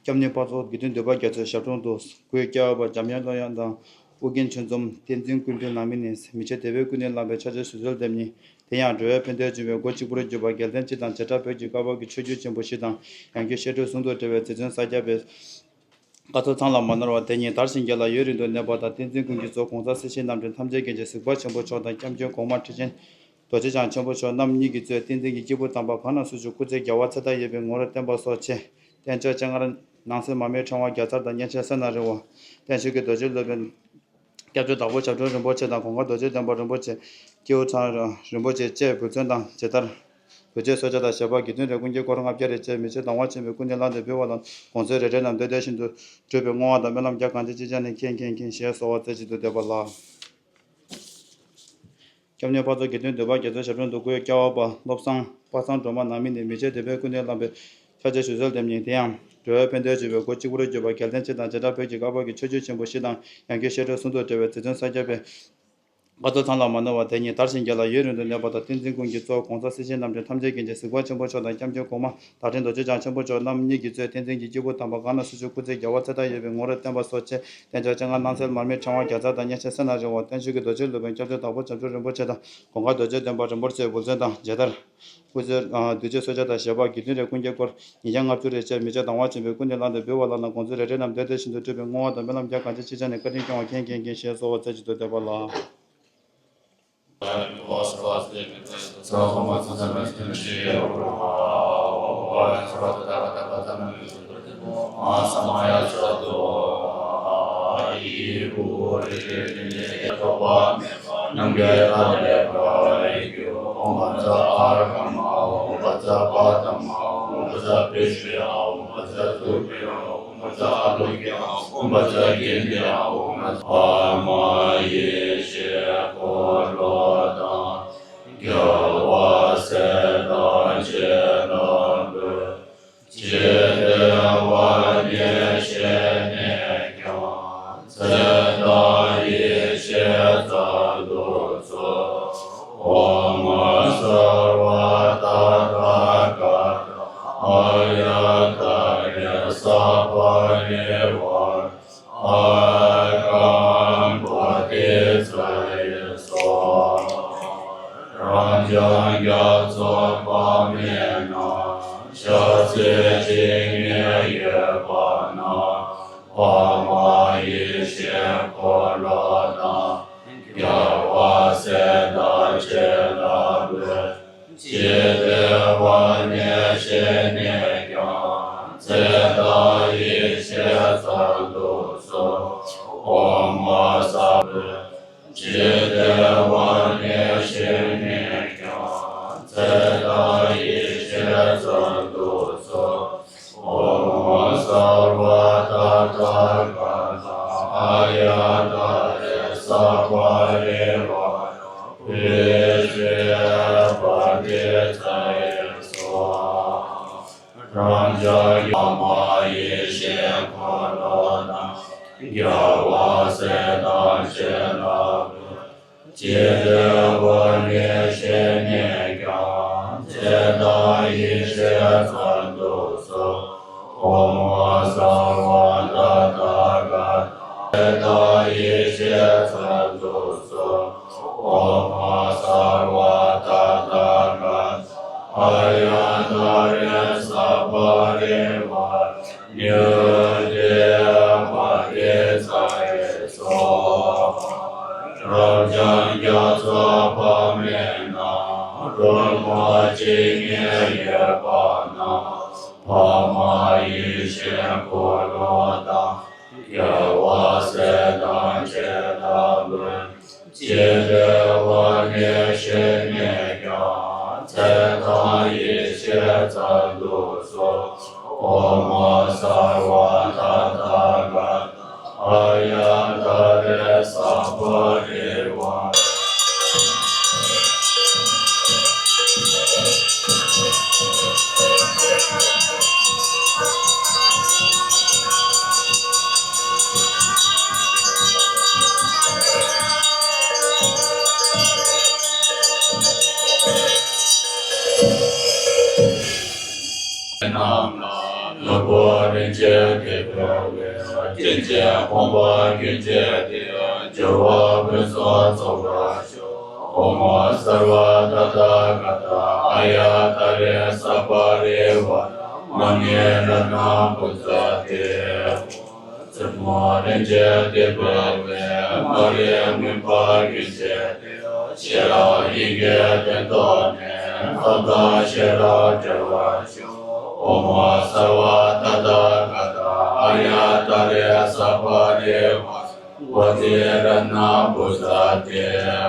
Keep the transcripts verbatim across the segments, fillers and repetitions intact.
སྐྱབས་གནས་འཕགས་ཚོགས་དགེ་འདུན་འདུས་པ་རྒྱ་མཚོའི་ཞབས་དྲུང་དུ། སྐུའི་སྐྱེ་བ་པ་འཇམ་དབྱངས་ཀློང་ཡངས་དང་། ཨོ་རྒྱན་ཆོས་འཛོམས་བསྟན་འཛིན་ཀུན་འཕེལ་ནང་མི་ནས། མི་ཕྱེད་དད་པའི་ཀུན་ནས་བསླངས་པའི་ཕྱག་རྗེས་ཞུ་གསོལ་འདེབས་ནི། དེ་ཡང་འགྲོ་བའི་ཕན་བདེའི་འབྱུང་བའི་སྒོ་གཅིག་པུར་གྱུར་པ་རྒྱལ་བསྟན་སྤྱི་དང་བྱེ་བྲག་བོད་ཀྱི་བཀའ་བབས་ཀྱི་ཆོས་བརྒྱུད་ཆེན་པོ་བཞི་དང་། ཡང་སྒོས་བཤད་སྒྲོས་ཟུང་དུ་འབྲེལ་བའི་རྗེ་བཙུན་ས་སྐྱ་པའི་བཀའ་སྩལ་ཚང་ལ་མ་ནོར་བར་དེ་ཉིད་དར་ཞིང་རྒྱས་ལ་ཡུན་རིང་དུ་གནས་པ་དང་། བསྟན་འཛིན་ཀུན་གྱི་གཙོ་གོང་ས་སྲས་ཆེན་རྣམ་འདྲེན་ཐམས་ཅད་མཁྱེན་ཅིང་གཟིགས་པ་ཆེན་པོ་མཆོག་དང་། སྐྱབས་མགོན་གོང་མ་ཁྲི་ཆེན་རྡོ་རྗེ་འཆང་ཆེན་པོ་མཆོག་རྣམ་གཉིས་ཀྱིས་གཙོས་བསྟན་འཛིན་གྱི་སྐྱེས་བུ་དམ་པ་གང་ལ་སུ་བཞུགས་སྐུ་ཚེ་རྒྱལ་བ་ཚེ་མཐའ་ཡས་པའི་ངོ་བོར་བརྟན་པ་སོགས་ཆེད། བསྟན་བཅོས་སྤྱན་སྔར་ནང་གསེས་མར་མེའི་ཕྲེང་བ་བརྒྱ་རྩ་དང་། སྙན་ཆེན་སེར་སྣ་རི་བོ། བརྟན་བཞུགས་ཀྱི་རྡོ་རྗེ་སློབ་དཔོན་སྐྱབས་རྗེ་དྭགས་པོ་ཞབས་དྲུང་རིན་པོ་ཆེ་དང་། གོང་དཀར་རྡོ་རྗེ་གདན་པ་རིན་པོ་ཆེ། སྐྱེས་བུ་ཚང་རིན་པོ་ཆེ་བཅས་འབུལ་མཚན་དང་མཇལ་དར། འབུལ་ཆས་གསོལ་ཇ་དང་བཞེས་པ། དགེ་འདུན་རེ་སྐུ་འགྱེད་སྐོར་ལྔ་བརྒྱ་རེ་བཅས་མི་ཕྱེད་གདུང་བ་ཆེན་པོས་ཀུན་ནས་བསླངས་ཏེ་འབུལ་བ་ལ། དགོངས་ཚུལ་རེ་རེ་རྣམས་འདོད་བདེ་ཞིང་དུ་གྲུབ་པའི་བསྔོ་བ་དང་སྨོན་ལམ་རྒྱ་གང་ཆེ་ཅི་བྱ་ནས་མཁྱེན་མཁྱེན་མཁྱེན་ཞེས་གསོལ་བ་སྩལ་ཆེད་དུ་འདེབས་པ་ལགས། སྐྱབས་གནས་འཕགས་ཚོགས་དགེ་འདུན་འདུས་པ་རྒྱ་མཚོའི་ཞབས་དྲུང་དུ། སྐུའི་སྐྱེ་བ་པ་བློ་བཟང་པ་སངས་སྒྲོལ་མ་ནང་མི་ནས། མི་ཕྱེད་དད་པའི་ཀུན་ནས་བསླངས་པའི་ཕྱག་རྗེས་ཞུ་གསོལ་འདེབས་ནི། དེ་ཡང་འགྲོ་བའི་ཕན་བདེའི་འབྱུང་བའི་སྒོ་གཅིག་པུར་གྱུར་པ་རྒྱལ་བསྟན་སྤྱི་དང་བྱེ་བྲག་བོད་ཀྱི་བཀའ་བབས་ཀྱི་ཆོས་བརྒྱུད་ཆེན་པོ་བཞི་དང་། ཡང་སྒོས་བཤད་སྒྲོས་ཟུང་དུ་འབྲེལ་བའི་རྗེ་བཙུན་ས་སྐྱ་པའི་བཀའ་སྩལ་ཚང་ལ་མ་ནོར་བར་དེ་ཉིད་དར་ཞིང་རྒྱས་ལ་ཡུན་རིང་དུ་གནས་པ་དང་། བསྟན་འཛིན་ཀུན་གྱི་གཙོ་གོང་ས་སྲས་ཆེན་རྣམ་འདྲེན་ཐམས་ཅད་མཁྱེན་ཅིང་གཟིགས་པ་ཆེན་པོ་མཆོག་དང་། སྐྱབས་མགོན་གོང་མ་དར་ཕྲན་རྡོ་རྗེ་འཆང་ཆེན་པོ་མཆོག་རྣམ་གཉིས་ཀྱིས་གཙོས་བསྟན་འཛིན་གྱི་སྐྱེས་བུ་དམ་པ་གང་ལ་སུ་བཞུགས་སྐུ་ཚེ་རྒྱལ་བ་ཚེ་མཐའ་ཡས་པའི་ངོ་བོར་བརྟན་པ་སོགས་ཆེད། བསྟན་བཅོས་སྤྱན་སྔར་ནང་གསེས་མར་མེའི་ཕྲེང་བ་བརྒྱ་རྩ་དང་། སྙན་ཆེན་སེར་སྣ་རི་བོ། བརྟན་བཞུགས་ཀྱི་རྡོ་རྗེ་སློབ་དཔོན་སྐྱབས་རྗེ་དྭགས་པོ་ཞབས་དྲུང་རིན་པོ་ཆེ་དང་། གོང་དཀར་རྡོ་རྗེ་གདན་པ་རིན་པོ་ཆེ་འབུལ་མཚན་དང་མཇལ་དར། སྐུ་ཚེ་འདུས་བྱས་གསོལ་ཇ་དང་བཞེས་པ། དགེ་འདུན་རེ་སྐུ་འགྱེད་སྐོར་ཉིས་བརྒྱ་ལྔ་བཅུ་རེ་བཅས་མི་ཕྱེད་གདུང་བ་ཆེན་པོས་ཀུན་ནས་བསླངས་ཏེ་འབུལ་བ་ལ། དགོངས་ཚུལ་རེ་རེ་རྣམས་འདོད་བདེ་ཞིང་དུ་གྲུབ་པའི་བསྔོ་བ་དང་སྨོན་ལམ་རྒྱ་གང་ཆེ་ཅི་བྱ་ནས་བཀའ་དྲིན་སྐྱོང་བ་མཁྱེན་མཁྱེན་མཁྱེན་ཞེས་གསོལ་བ་སྩལ་ཆེད་དུ་འདེབས་པ་ལགས། ཨོཾ་བཛྲ་ཨ་ལོ་ཀྱ་ཨོཾ་བཛྲ་ཨ་ལོ་ཀྱ་ཨོཾ་བཛྲ་ཨ་ལོ་ཀྱ་ཨོཾ་བཛྲ། འཕགས་མ་ཡེ་ཤེས་འཁོར་ལོ་དང་། རྒྱལ་བ་སྲས་དང་བཅས་ལ་འབུལ། ཇི་འདྲ་བ་ནས་བཞེས་ནས་ཀྱང་། ཚེ་དང་ཡེ་ཤེས་རྩལ་དུ་སྩོལ། ཨོཾ་སརྦ་ཏ་ཐཱ་ག་ཏ་ཨཱརྱ་ཏཱ་རེ་སརྦ་པ་རི་ཝཱ་ར་ཨ་ཀཾ་བོ་དྷི་ཙ་ཡེ་སྭཱ་ཧཱ། རབ་འབྱམས་རྒྱ་མཚོ་དཔག་མེད་ན། ཞལ་ཟས་ཇི་སྙེད་ཡོད་པ་ན། འཕགས་མ་ཡེ་ཤེས་འཁོར་ལོ་དང་། རྒྱལ་བ་སྲས་དང་བཅས་ལ་འབུལ། ཇི་འདྲ་བ་ནས་བཞེས་ནས་ཀྱང་། ཚེ་དང་ཡེ་ཤེས་རྩལ་དུ་སྩོལ། ཨོཾ་ས་བུ། ཇི་འདྲ་བ་ནས་བཞེས་ནས་ཀྱང་། ཚེ་དང་ཡེ་ཤེས་རྩལ་དུ་སྩོལ། ཨོཾ་སརྦ་ཏ་ཐཱ་ག་ཏ་ཨཱརྱ་ཏཱ་རེ་སརྦ་པ་རི་ཝཱ་ར་བི་ཛྱ་བ་ཏི་ཙ་ཡེ་སྭཱ་ཧཱ། རབ་འབྱམས་འཕགས་མ་ཡེ་ཤེས་འཁོར་ལོ་དང་། རྒྱལ་བ་སྲས་དང་བཅས་ལ་འབུལ། ཇི་འདྲ་བ་ནས་བཞེས་ནས་ཀྱང་། ཚེ་དང་ཡེ་ཤེས་རྩལ་དུ་སྩོལ། ཨོཾ་སརྦ་ཏ་ཐཱ་ག་ཏ། ཚེ་དང་ཡེ་ཤེས་རྩལ་དུ་སྩོལ། ཨོཾ་སརྦ་ཏ་ཐཱ་ག་ཏ་ཨཱརྱ་ཏཱ་རེ་སརྦ་པ་རི་ཝཱ་ར་ཉཱུ་ཏི་པ་ཏི་ཙ་ཡེ་སྭཱ་ཧཱ། རབ་འབྱམས་རྒྱ་མཚོ་དཔག་མེད་ན། རོལ་མོ་ཇི་སྙེད་ཡོད་པ་ན། འཕགས་མ་ཡེ་ཤེས་འཁོར་ལོ་དང་། རྒྱལ་བ་སྲས་དང་བཅས་ལ་འབུལ། ཇི་འདྲ་བ་ནས་བཞེས་ནས་ཀྱང་། ཚེ་དང་ཡེ་ཤེས་རྩལ་དུ་སྩོལ། ཨོཾ་སརྦ་ཏ་ཐཱ་ག་ཏ་ཨཱརྱ་ཏཱ་རེ་སརྦ་པ་རི་ཝཱ་ར། རྣམས་ལ་ནོར་བུ་ རིན་ཆེན་དེ་འཕེལ་བས་སྐྱེ་མཆེད་ཕོངས་པ་ཀུན་བྱས་ཏེ། འབྱོར་བ་ཕུན་སུམ་ཚོགས་པར་ཤོག། ཨོཾ་སརྦ་ཏ་ཐཱ་ག་ཏ་ཨཱརྱ་ཏཱ་རེ་ས་པ་རི་ཝཱ་ར་མ་ཎི་རཏྣ་བྷུ་ཏ་དེ། བཙུན་མོ་རིན་ཆེན་དེ་འཕེལ་བས་མ་རིག་མུན་པ་ཀུན་བྱས་ཏེ། ཤེས་རབ་ཡི་གེ་སྟོན་ཐོབ་ནས། ཐབས་དང་ཤེས་རབ་འཕེལ་བར་ཤོག། ཨོཾ་སརྦ་ཏ་ཐཱ་ག་ཏ་ཨཱརྱ་ཏཱ་རེ་ས་པ་རི་ཝཱ་ར་ཝ་ཏི་རཏྣ་བྷུ་ཏ་དེ། ཨོ་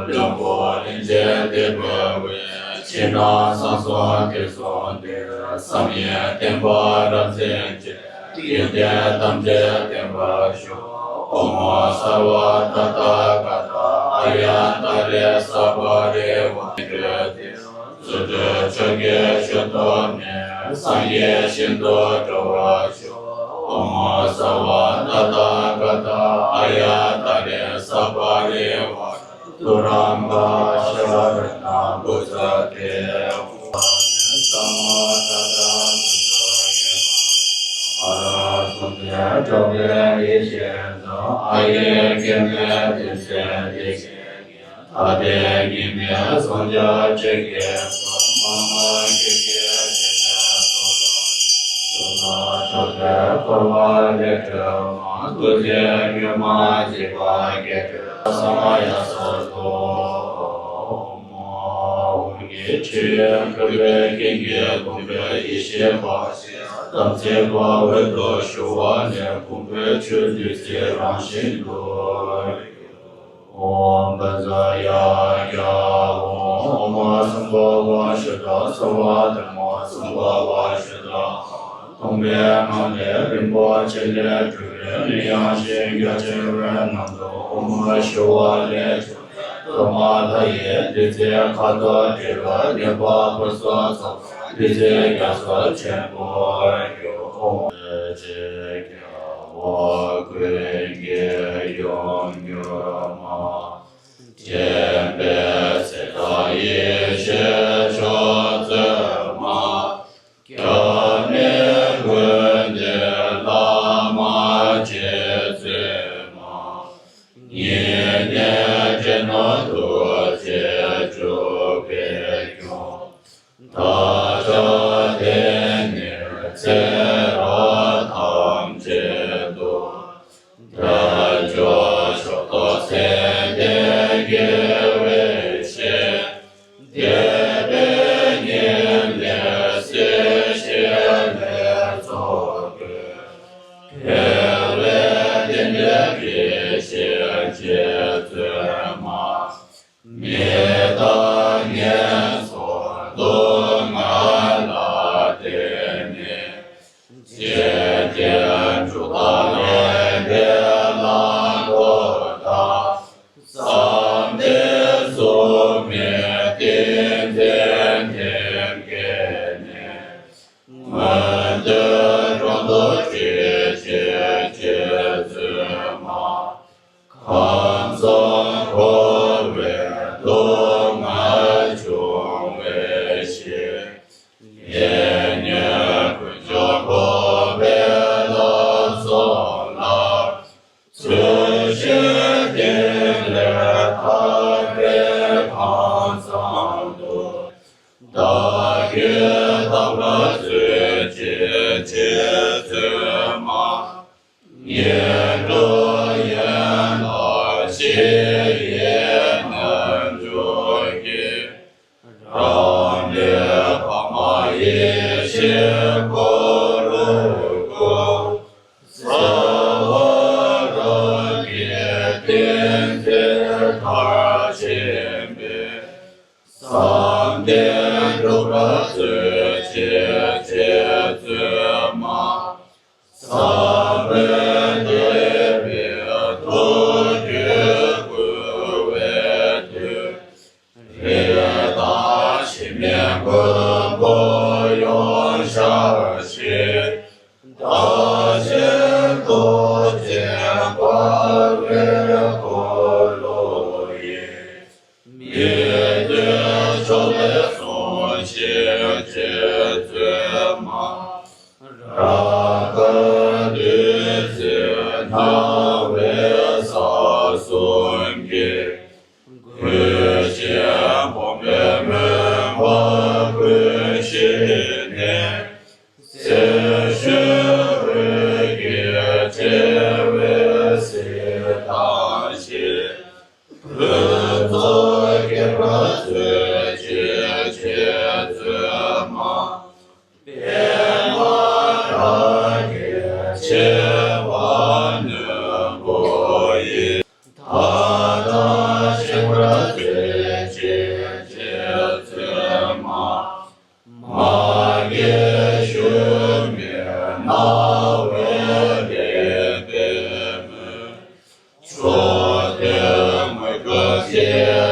བློན་པོ་རིན་ཆེན་དེ་འཕེལ་བས་ཕྱི་ནང་གསང་གསུམ་ཐོས་བསམ་སྟེ། བསམ་ཡས་བསྟན་པ་རབ་འཛིན་ཅིང་། དགེ་འདུན་ཐམས་ཅད་བསྟེན་པར་ཤོག། ཨོཾ་སརྦ་ཏ་ཐཱ་ག་ཏ་ཨཱརྱ་ཏཱ་རེ་ས་པ་རི་ཝཱ་ར་དེ། རྫུ་འཕྲུལ་ཆོས་ཀྱི་ཆོས་ཐོབ་ནས། སངས་རྒྱས་ཞིང་དུ་འགྲོ་བར་ཤོག། ཨོཾ་སརྦ་ཏ་ཐཱ་ག་ཏ་ཨཱརྱ་ཏཱ་རེ་ས་པ་རི་ཝཱ་ར་ཏུ་རམ་པ་ཤ་རཏྣ་བྷུ་ཏ་དེ། ཨ་ར་གསུང་གྲགས་པའི་ཡེ་ཤེས་དང་། ཨ་ཡེ་མཁྱེན་པའི་ཏིང་འཛིན་ཡེ་ཤེས་ཀྱིས། ཐ་དད་གཉིས་མེད་སངས་རྒྱས་ཆོས་ཀྱི་སྐུ། མ་མ་ཀི་ཀི་ཞེས་པའི་ཚོགས་ལ། ཐུགས་ལ་ཕྱོགས་བཅུའི་འཁོར་བ་ལས་སྒྲོལ་མ། ཐུགས་རྗེའི་མྱུར་མ་འཇིགས་པ་སྐྱོབ་པའི། ས་མ་ཡ་སོགས་སུ། ཨོཾ་གྱི་ཆུས་ཁེངས་པའི་རྐྱེན་གྱིས་གོམས་པའི་ཡེ་ཤེས་འབར་ཞིང་དམ་ཚིག་པ་འོད་དུ་ཞུ་བ་ནས། གོམས་པའི་ཆུ་བདུད་རྩིའི་རང་བཞིན་དུ། ཨོཾ་བཛྲ་ཡ་ཨཱཿཧཱུྃ། ཨོཾ་སྭ་བྷཱ་ཝ་ཤུདྡྷ་སརྦ་དྷརྨ་སྭ་བྷཱ་ཝ་ཤུདྡྷ། སྟོང་པའི་ངང་ལས་རིན་པོ་ཆེ་ལས་གྲུབ་པའི་གླིང་ཡངས་ཤིང་རྒྱ་ཆེ་བའི་ནང་དུ་ཨོཾ་ཞུ་བ་ལས་བྱུང་བའི་གཏོར་མ་ལྷ་ཡི་བདུད་རྩིའི་ཁ་དོག་བྲལ་བའི་ནུས་པ་ཕུན་སུམ་ཚོགས་པ་བདུད་རྩིའི་རྒྱ་མཚོ་ཆེན་པོར་གྱུར། ཨོཾ་ཆེ་རྒྱལ་བ་ཀུན་གྱི་ཡུམ་གྱུར་མ། འདྲེན་པའི་ཚེ་བདག་ཡེ་ཤེས་མཆོག་སྩོལ་མ། སྐྱབས་གནས་ཀུན་འདུས་བླ་མ་རྗེ་བཙུན་མ། ཉེ་གནས་སྤྱན་ནོར་ཐུགས་རྗེས་སྤྲུལ་པའི་སྐྱོང་། བདག་ཅག་དེང་ནས་ཚེ་རབས་ཐམས་ཅད་དུ། དལ་འབྱོར་མཆོག་ཏུ་ཚེ་འདི་དགེ་བའི་བཤེས། དད་པའི་ཉིན་ལས་སྲིད་ཞི་བའི་ཚོགས་འདུས། འཕེལ་བའི་རྟེན་འབྲེལ་ཡེ་ཤེས་རྗེ་བཙུན་མ། མི་རྟག་ངན་སོང་སྡུག་བསྔལ་ལ་བརྟེན་ནས། འཇིག་རྟེན་གྲུབ་མཐའ་ངན་པའི་གླང་པོ་དང་། བསམ་གཏན་གཟུགས་མེད་ཏིང་འཛིན་ཐེམ་སྐས་ནས། མངོན་མཐོའི་གྲོང་དུ་ཁྲིད་བྱེད་རྗེ་བཙུན་མ། ཁམས་གསུམ་འཁོར་བའི་སྡུག་བསྔལ་འབྱུང་བའི་ཕྱིར། ཡིད་གཉིས་ཀུན་འབྱུང་འཁོར་བའི་ལམ་བཟང་ལ། ཚུལ་ཤིང་གཏེར་ལས་ཐར་པའི་ཁང་བཟང་དུ། བདག་གིས་བདག་ལ་བརྩོན་བྱེད་རྗེ་བཙུན་མ། ངན་འགྲོ་ཡན་ལག་ཞི་བའི་རྣལ་འབྱོར་གྱིས། རང་ལུས་པདྨ་ཡེ་ཤེས་འཁོར་ལོའི་སྐུ། གསལ་བ་རབ་རྒྱས་ཏིང་འཛིན་མཐར་ཕྱིན་པའི། བསམ་གཏན་གྲུབ་པར་བརྩོན་བྱེད་རྗེ་བཙུན་མ། ཟབ་མོའི་བདེ་བའི་ཐུགས་རྒྱུད་བསྐུལ་བའི་མཐུས། རི་དྭགས་འཆི་མེད་མགོན་པོ་ཡོངས་ཤར་ཞིང་། བདག་གཞན་ཐམས་ཅད་དཔའ་བའི་འཁོར་ལོ་ཡི། མི་མཐུན་ཕྱོགས་ལས་སྲུང་ཞིང་རྗེ་བཙུན་མ། རབ་ ཆེ་བ་ནོན་པོ་ཡིས། ད་ལྟ་ཤིང་ར་རྩེ་གཅིག་རྗེ་བཙུན་མ། མ་གི་ཞུ་མི་རྣ་བའི་ལས་པའི་མོད། མཆོག་ཐུན་མོས་གུས་ཀྱི་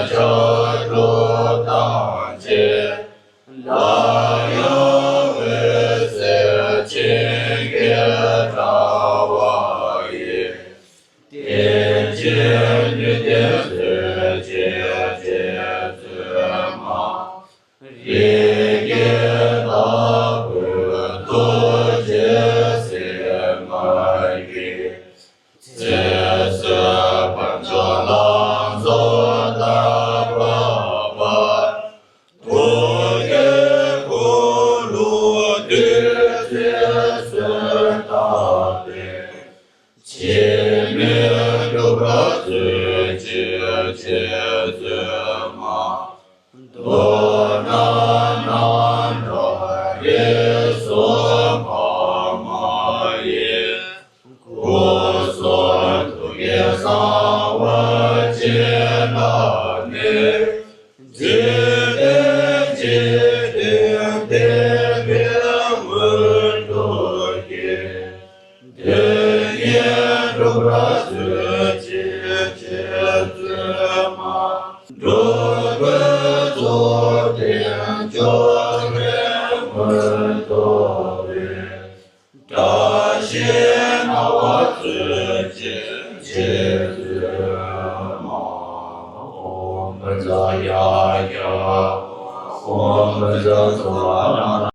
ཕྱག་དྲུག་དང་བཅས། ལ་ཡང་འོད་ཟེར་ཆེན་གྱི་དྲ་བ་ཡིས། བསྟན་བཅོས་ནུས་ལྡན་མཛོད་ཅིག་རྗེ་བཙུན་མ། རིགས་ཀྱི་བདག་པོ་ཐུགས་རྗེ་སེམས་དཔའ་གིས། ཚེ་བསོད་དཔལ་འབྱོར་ལ་སོགས་བདག་པ་བར། ཐུགས་ཀྱི་འཁོར་ལོ་བདུད་རྩིའི་གསོད་བཏང་སྟེ། འཆི་མེད་གྲུབ་པ་མཛོད་ཅིག་རྗེ་བཙུན་མ། མདོར་ན་རྣམ་གྲངས་རིགས་གསུམ་འཕགས་མ་ཡི། སྐུ་གསུང་ཐུགས་ཀྱི་གསང་བ་བྱིན་རླབས་ནི། འཇིག་རྟེན་འཇིག་རྟེན་བདེ་བའི་མངོན་རྟོགས་ཀྱི། དོན་གཉིས་གྲུབ་པ་མཛོད་ཅིག་རྗེ་བཙུན་མ། འགྲོ་ཀུན་རྫོགས་ལྡན་སྐྱོབ་པའི་མངོན་རྟོགས་པའི། བཀྲ་ཤིས་སྣང་བ་མཛོད་ཅིག་རྗེ་བཙུན་མ། ཨོཾ་བཛྲ་ཡ་ཨ་ཀྱ། ཨོཾ་བཛྲ་ཛྭ་ན།